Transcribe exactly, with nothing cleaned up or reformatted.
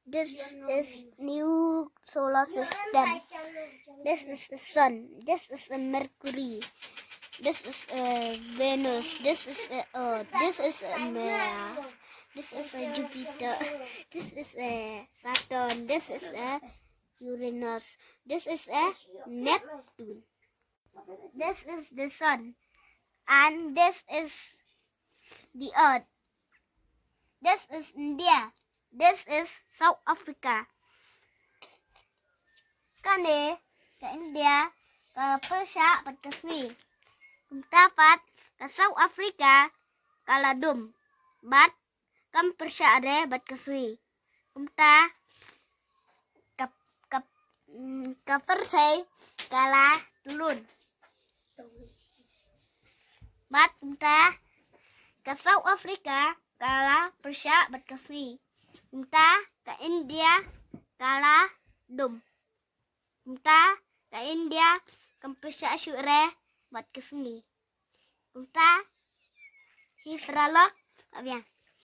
This is new solar system. This is a sun. This is a Mercury. This is a Venus. This is a Earth. This is a Mars. This is a Jupiter. This is a Saturn. This is a Uranus. This is a Neptune. This is the sun. And this is the earth. This is India. This is South Africa. Kane ka India ka pyrshah bad ka sngi. Kumta pat ka South Africa ka la dum bad kam pyrshah re bad ka sngi. Kumta ka ka mm, ka pyrthei ka la tlun. Bad kumta ka South Africa ka la pyrshah bad ka sngi. Kumta ka India ka la dum. Kumta ka India kam pyrshah shuh re bad ka sngi. Kumta hi paralok abiang.